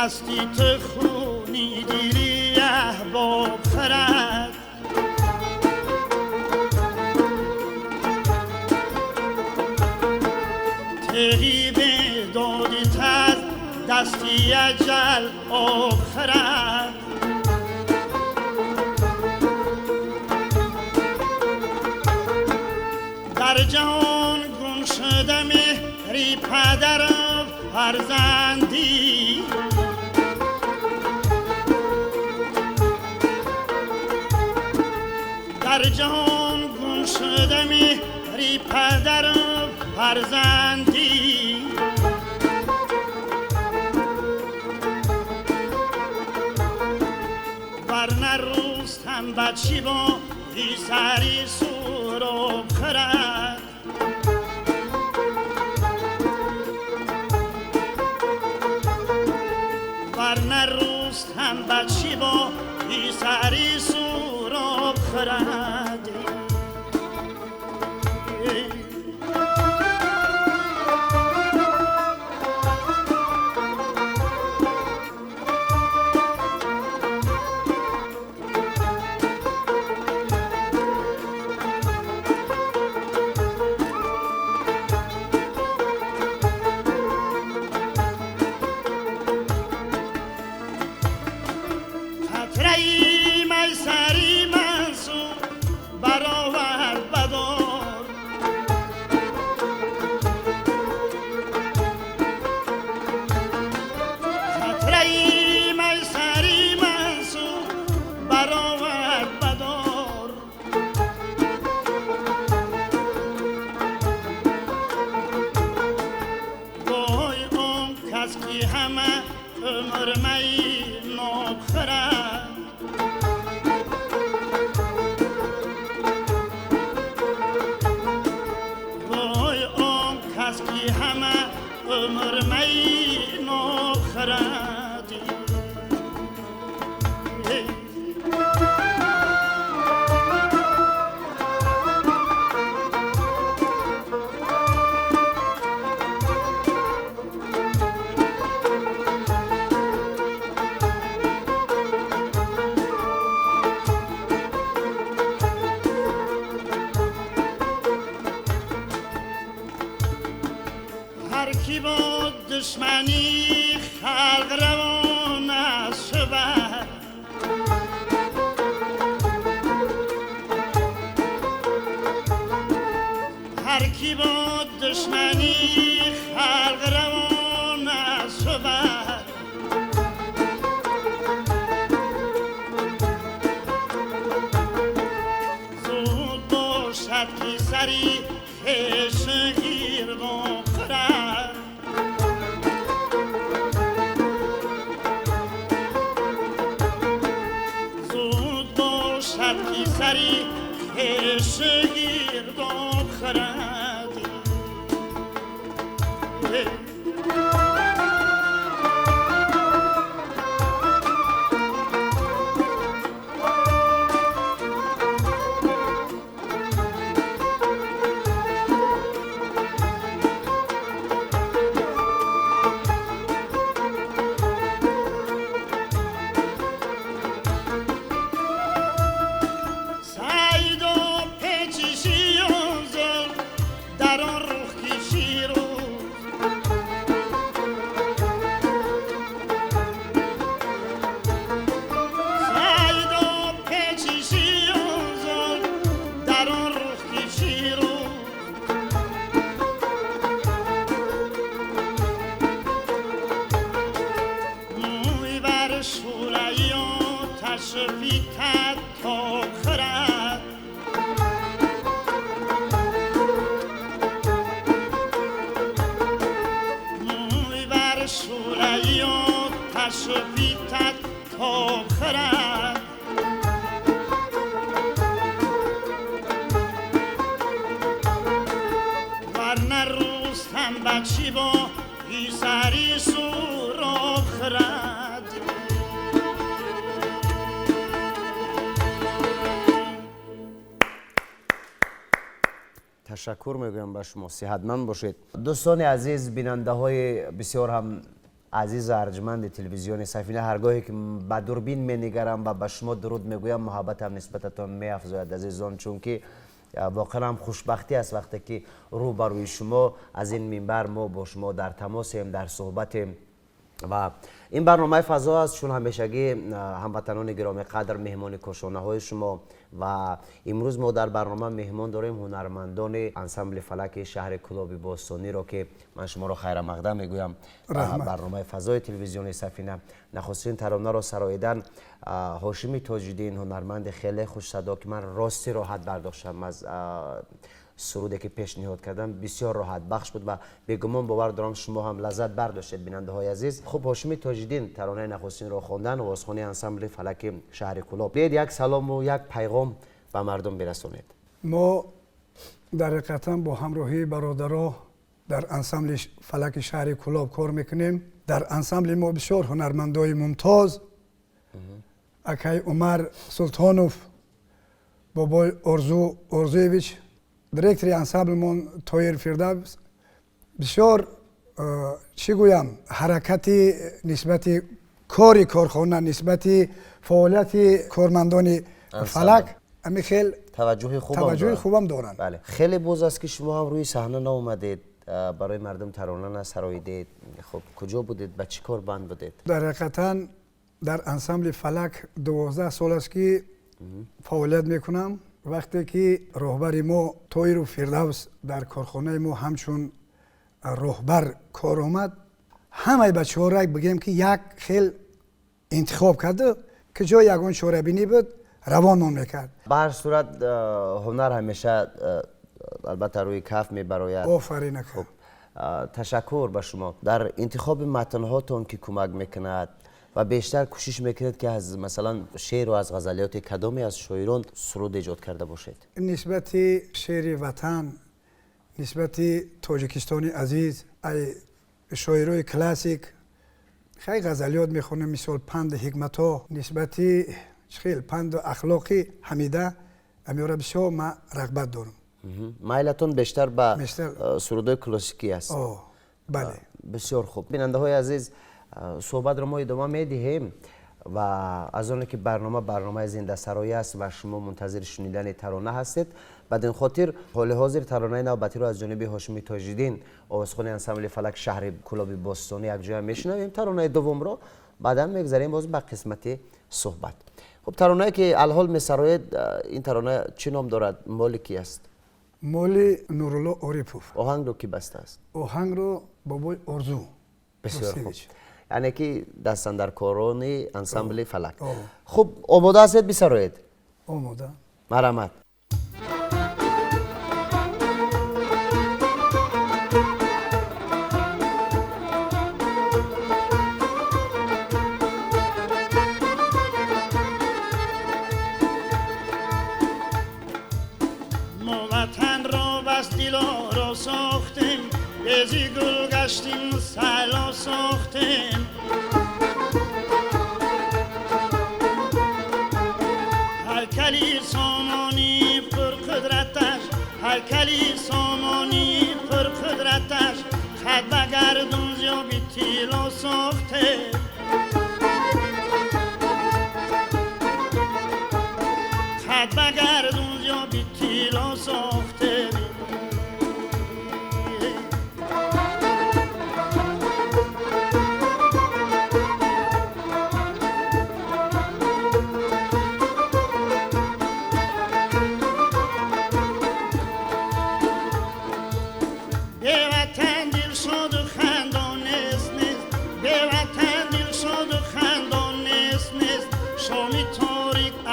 مستی تو خونی دیلی احباب خرد تغیب دادی تر دستی اجل آب خرد در جهان گم شده مهری پدرم فرزندی در جهان گم شده مهری پدرم فرزندی ورنه رستم بچی با سری سوراب خرد ورنه رستم بچی با سری سوراب خرد. دشمنی خلق روان از شود هر کی با دشمنی خلق روان از شود زود باشد که سری خویش گیر بخورد سری خویش گیرداب خرد. Ташаккур мегӯям ба шумо, сиҳатманд бошед. Дӯстони азиз, бинандаҳои бисёр ҳам азизу арҷманди телевизиони Сафина, ҳаргоҳе ки ба дурбин менигарам ва ба шумо дуруд мегӯям, муҳаббатам нисбататон меафзояд, азизон, чунки воқеан ҳам хушбахтӣ аст вақте ки рӯ ба рӯи шумо аз ин минбар мо бо шумо дар тамосем, дар суҳбатем. Ва ин барномаи фазо аст, чун ҳамешагӣ ҳамватанони гиромиқадр меҳмони кошонаҳои шумо. Ва имрӯз мо дар барнома меҳмон дорем ҳунармандони ансамбли фалаки шаҳри Кӯлоби Бостониро, ки ман шуморо хайрамақдам мегӯям. Барномаи фазои телевизиони Сафина нахустин таронаро сароидан Ҳошими Тоҷиддин, ҳунарманди хеле хушсадо, ки ман рости роҳат бардоштам аз суруде ки пешниҳод кардам, бисёр роҳатбахш буд ва бегумон бовар дорам шумо ҳам лаззат бардоштед, бинандаҳои азиз. Хуб, Ҳошими Тоҷиддин таронаи нахустинро хондан, овозхони ансамбли фалаки шаҳри Кӯлоб. Биёед як салому як пайғом ба мардум бирасонед. Мо дар ҳақиқатан бо ҳамроҳии бародаро дар ансамбли фалаки шаҳри Кӯлоб кор мекунем. Дар ансамбли мо бисёр ҳунармандои мумтоз, акай Умар Султонов, бобои Орзу Орзуевич, директори ансамблмон Тоир Фирдавс, бисёр чӣ гӯям, ҳаракати нисбати кори корхона, нисбати фаъолияти кормандони фалак ҳамин хел таваҷҷӯҳи хубам доранд. Хеле боз аст ки шумо ҳам рӯи саҳна наомадед, барои мардум тарона насароидед. Хуб, куҷо будед, ба чӣ кор банд будед? Дар ҳақиқатан дар ансамбли фалак 12 сол аст ки фаъолият мекунам. Вақте ки роҳбари мо Тоиру Фирдавс дар корхонаи мо ҳамчун роҳбар кор омад, ҳамаи бачаҳоро бигем ки як хел интихоб карду ки ҷои ягон чорабинӣ буд, равонмон мекард. Ба ҳар сурат ҳунар ҳамеша албатта рӯи каф мебарояд. Офарин ака. Хуб, ташаккур ба шумо. Дар интихоби матнҳотон ки кӯмак мекунад ва бештар кӯшиш мекунед ки аз масалан шеъру аз ғазалиёти кадоме аз шоирон суруд эҷод карда бошед? Нисбати шеъри ватан, нисбати Тоҷикистони азиз, ай шоирои классик хеле ғазалиёт мехонем, мисол панду ҳикматҳо, нисбати хел панду ахлоқи ҳамида, амиёра бисёр ман рағбат дорам. Майлатон бештар ба сурудҳои классикӣ аст? Бале. Бисёр хуб. Бинандаҳои азиз, суҳбатро мо идома медиҳем ва аз оне ки барнома барномаи зиндасароӣ аст ва шумо мунтазири шунидани тарона ҳастед, бад ин хотир ҳоли ҳозир таронаи навбатиро аз ҷониби Ҳошими Тоҷиддин, овозхони ансамбли фалак шаҳри Кӯлоби Бостонӣ, якҷоя мешунавем. Таронаи дуввумро баъдан мегзарем боз ба қисмати суҳбат. Хуб, таронае ки алҳол месароед, ин тарона чӣ ном дорад, моли кӣ аст? Моли Нурулло Орипов. Оҳангро кӣ бастааст? Оҳангро бобои Орзу. Бисёр хуб. Яъне ки дастандаркорони ансамбли фалак. Хуб, омода ҳастед бисароед? Омода. Марҳамат. Мо ватанро бас дилоро сохтем, бези гул гаштем, сало сохтем. Ҳайкали сомонӣ пурқудраташ, ҳайкали сомонӣ пурқудраташ, хат ба гардун зиёби тилло сохтем. Хат ба гардун зиёби тилло сохтем.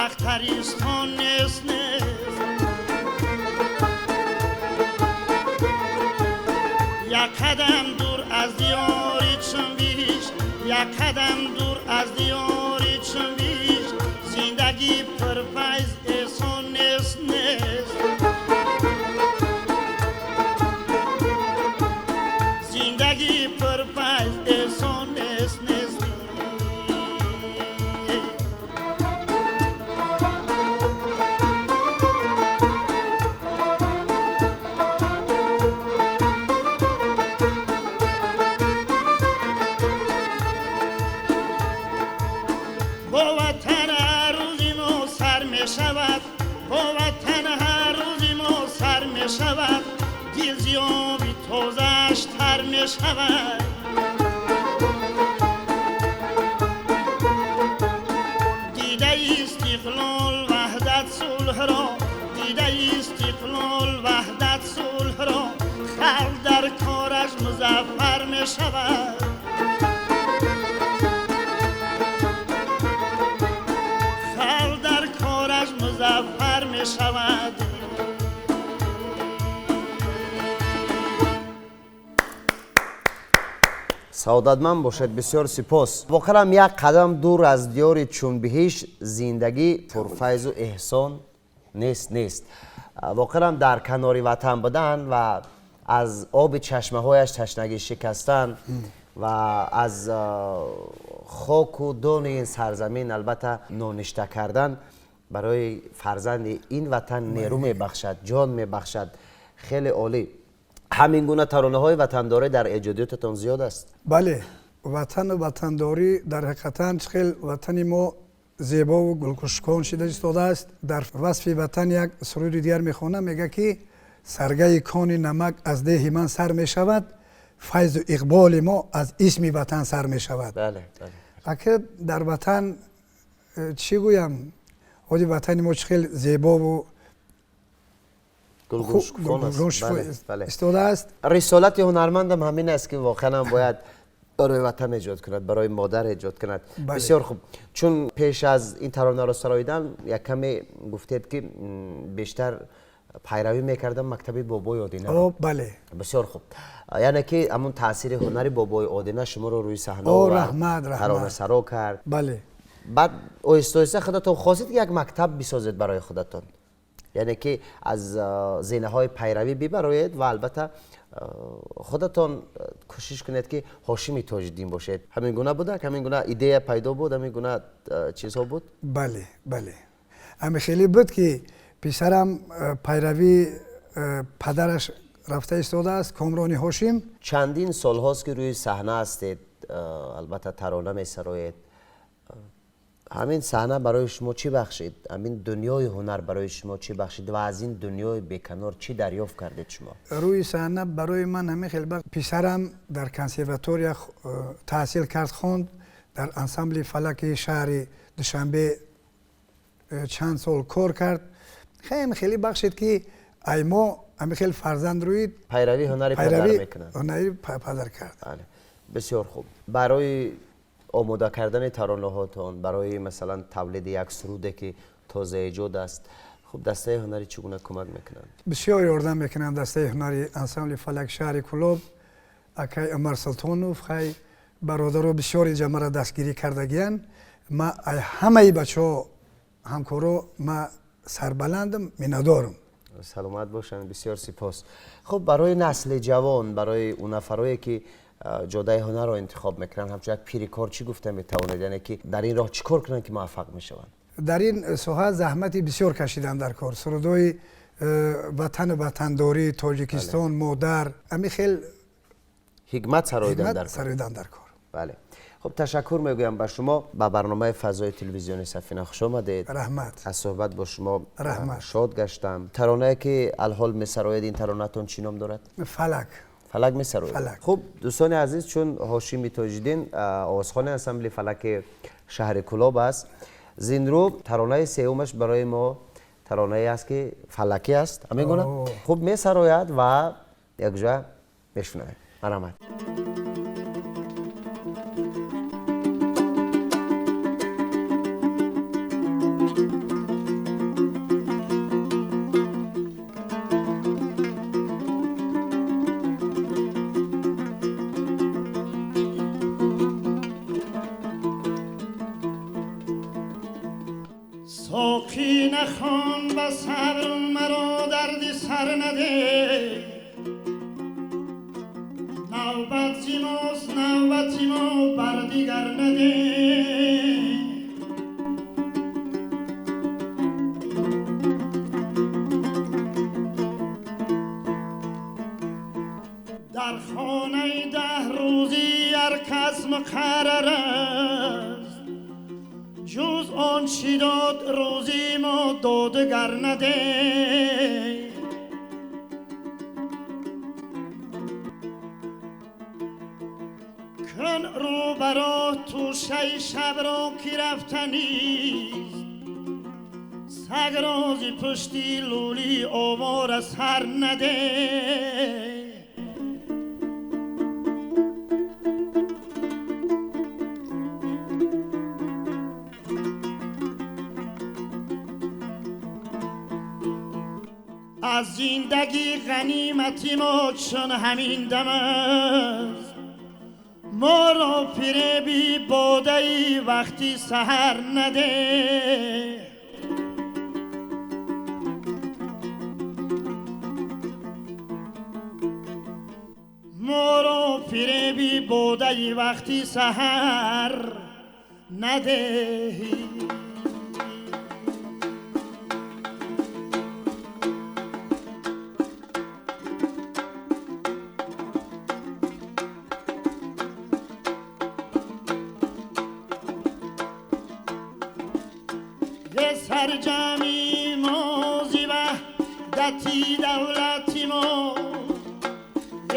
Ахтаристон нест, нест. Як қадам дур аз диёри чун биҳишт, як қадам дур аз диёри чун биҳишт, зиндагӣ пурфайз эҳсон нест, нест. Зиндагӣ пурфайз эҳсон нест, нест. мешавад, бо ватан ҳар рӯзи мо сар мешавад, дил зиёби тозааш тар мешавад. Дидаи истиқлол ваҳдат сулҳро, дидаи истиқлол ваҳдат сулҳро, халқ дар кораш музаффар мешавад. Халқ дар кораш музаффар мешавад. Саодатманд бошед, бисёр сипос. Воқеан як қадам дур аз диёри чунбиҳишт зиндагӣ пурфайзу эҳсон нест нест. Воқеан дар канори ватан будан ва аз оби чашмаҳояш ташнагӣ шикастан ва аз хоку дони ин сарзамин албатта ноништа кардан барои фарзанди ин ватан нерӯ мебахшад, ҷон мебахшад. Хеле олӣ. Ҳамин гуна таронаҳои ватандорӣ дар эҷодиётатон зиёд аст? Бале, ватану ватандорӣ дар ҳақиқатан хел ватани мо зебову гулкушкон шида истодааст. Дар васфи ватан як суруди дигар мехонам, мега ки саргаи кони намак аз деҳи ман сар мешавад, файзу иқболи мо аз исми ватан сар мешавад. Ака дар ватан чӣ гӯям, оди ватани мо чӣ хел зебову истодааст. Рисолати ҳунармандам ҳамин аст ки воқеан бояд барои ватан эҷод кунад, барои модар эҷод кунад. Бисёр хуб. Чун пеш аз ин таронаро сароидан як каме гуфтед ки бештар пайравӣ мекардам мактаби бобои Одина. Бале. Бисёр хуб. Яъне ки ҳамун таъсири ҳунари бобои Одина шуморо рӯи саҳна овард, таронасаро кард. Бале. Баъд оҳиста оҳиста худатон хостед ки як мактаб бисозед барои худатон, яъне ки аз зинаҳои пайравӣ бибароед ва албатта худатон кӯшиш кунед ки Ҳошими Тоҷиддин бошед. Ҳамин гуна буда? Ҳамин гуна идея пайдо буд? Ҳамин гуна чизҳо буд? Бале, бале. Ҳамин хеле буд ки писарам пайравӣ падараш рафта истодааст, Комрони Ҳошим. Чандин солҳост ки рӯи саҳна ҳастед, албатта тарона месароед. Ҳамин саҳна барои шумо чӣ бахшид? Ҳамин дунёи ҳунар барои шумо чӣ бахшид ва аз ин дунёи беканор чӣ дарёфт кардед шумо? Рӯи саҳна барои ман ҳамин хел писарам дар консерватория таҳсил кард, хонд, дар ансамбли фалаки шаҳри Душанбе чанд сол кор кард. Хеле хеле бахшид ки ай мо ҳамин хел фарзанд рӯид пайравӣ ҳунари падар мекунанд. Ҳунари падар кард. Бисёр хуб. Барои омода кардани таронаҳотон, барои масалан тавлиди як суруде ки тоза эҷод аст, хуб дастаи ҳунарӣ чӣ гуна кӯмак мекунанд? Бисёр ёрдам мекунанд дастаи ҳунари ансамбли фалак шаҳри Кӯлоб, акай Умар Султонов, хай бародаро бисёр инҷа маро дастгирӣ кардагиянд. Ма ҳамаи бачаҳо ҳамкоро ма сарбаландам, миннатдорам. Саломат бошанд, бисёр сипос. Хуб, барои насли ҷавон, барои он нафарое ки ҷодаи ҳунарро интихоб мекунанд, ҳамчун як пири кор чӣ гуфта метавонед? Яъне ки дар ин роҳ чӣ кор кунанд ки муваффақ мешаванд? Дар ин соҳа заҳмати бисёр кашидам дар кор. Сурудҳои ватану ватандорӣ, Тоҷикистон, модар, ҳамин хел ҳикмат сароидан дар кор. Сароидан дар кор. Бале. Хуб, ташаккур мегӯям ба шумо. Ба барномаи фазои телевизиони Сафина хуш омадед. Раҳмат. Аз суҳбат бо шумо раҳмат. Шод гаштам. Таронае ки алҳол месароед, ин таронатон чӣ ном дорад? Фалак. Фалак месароед. Хуб, дӯстони азиз, чун Ҳошими Тоҷиддин овозхони ансамбли фалаки шаҳри Кӯлоб аст, зинрӯ таронаи сеюмаш барои мо таронае аст ки фалакӣ аст. Ҳамин гуна хуб месарояд ва якҷоя мешунавем. Марҳамат. Соқӣ нахон ба сабр маро дарди сар наде, навбат зи мост навбати мо бар дигар наде. Дар хонаи даҳ рӯзӣ ҳар кас муқаррар аст, ҷуз он чӣ дод рӯзи мо Додгар наде. Кун рӯ баро тӯшаи шабро ки рафтанист, саг рози пушти лӯли овора сар наде. Аз зиндагӣ ғанимати мо чун ҳамин дам аст, моро фиреби бодаи вақти саҳар наде. Моро фиреби бодаи вақти саҳар надеҳӣ. Сарҷами мо зи ваҳдати давлати мо,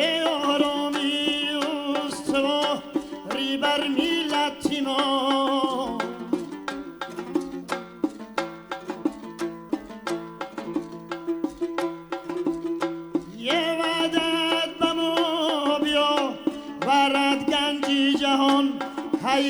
е ороми устувори бар миллати мо. Е ваҳдат ба мо биёварад ганҷи ҷаҳон, ҳай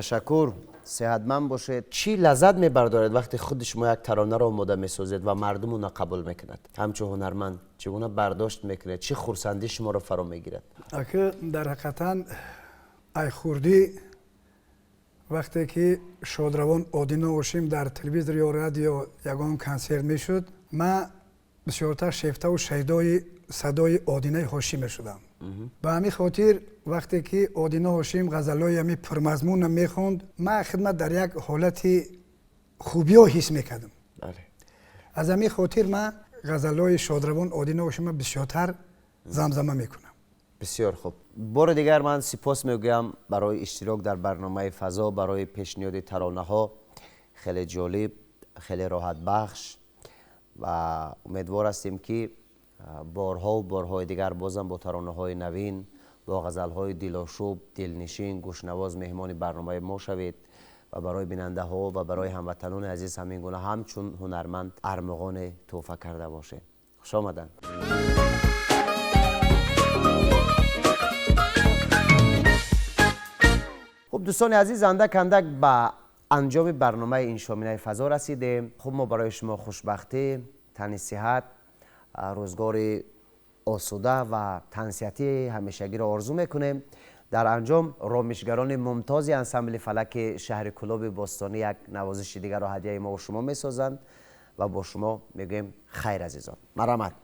Ташаккур, сеҳатманд бошед. Чӣ лаззат мебардоред вақте худи шумо як таронаро омода месозед ва мардум онро қабул мекунад? Ҳамчун ҳунарманд чӣ гуна бардошт мекунед? Чӣ хурсандӣ шуморо фаро мегирад? Ака, дар ҳақиқатан ай хурдӣ вақте ки шодравон Одина Ҳошим дар телевизор ё радио ягон консерт мешуд, ман бисёртар шефтаву шайдои садои Одинаи Ҳошим мешудам. Ба ҳамин хотир вақте ки Одина Ҳошим ғазалҳои ҳамин пурмазмунро мехонд, ман хидмат дар як ҳолати хубиҳо ҳис мекардам. Аз ҳамин хотир ман ғазалҳои шодравон Одина Ҳошимро бисёртар замзама мекунам. Бисёр хуб. Бори дигар ман сипос мегӯям барои иштирок дар барномаи фазо, барои пешниҳоди таронаҳо. Хеле ҷолиб, хеле роҳатбахш ва умедвор ҳастем ки борҳову борҳои дигар бозам бо таронаҳои навин, бо ғазалҳои дилошӯб, дилнишин, гӯшнавоз меҳмони барномаи мо шавед ва барои бинандаҳо ва барои ҳамватанони азиз ҳамин гуна ҳамчун ҳунарманд армуғоне тӯҳфа карда бошед. Хуш омаданд. Хуб, дӯстони азиз, андак андак ба анҷоми барномаи ин шоминаи фазо расидем. Хуб, мо барои шумо хушбахтӣ, тани сиҳат, рӯзгори осуда ва тансиҳатии ҳамешагиро орзу мекунем. Дар анҷом ромишгарони мумтози ансамбли фалаки шаҳри Кӯлоби бостонӣ як навозиши дигарро ҳадияи мо шумо месозанд ва бо шумо мегӯем хайр, азизон. Марҳамат.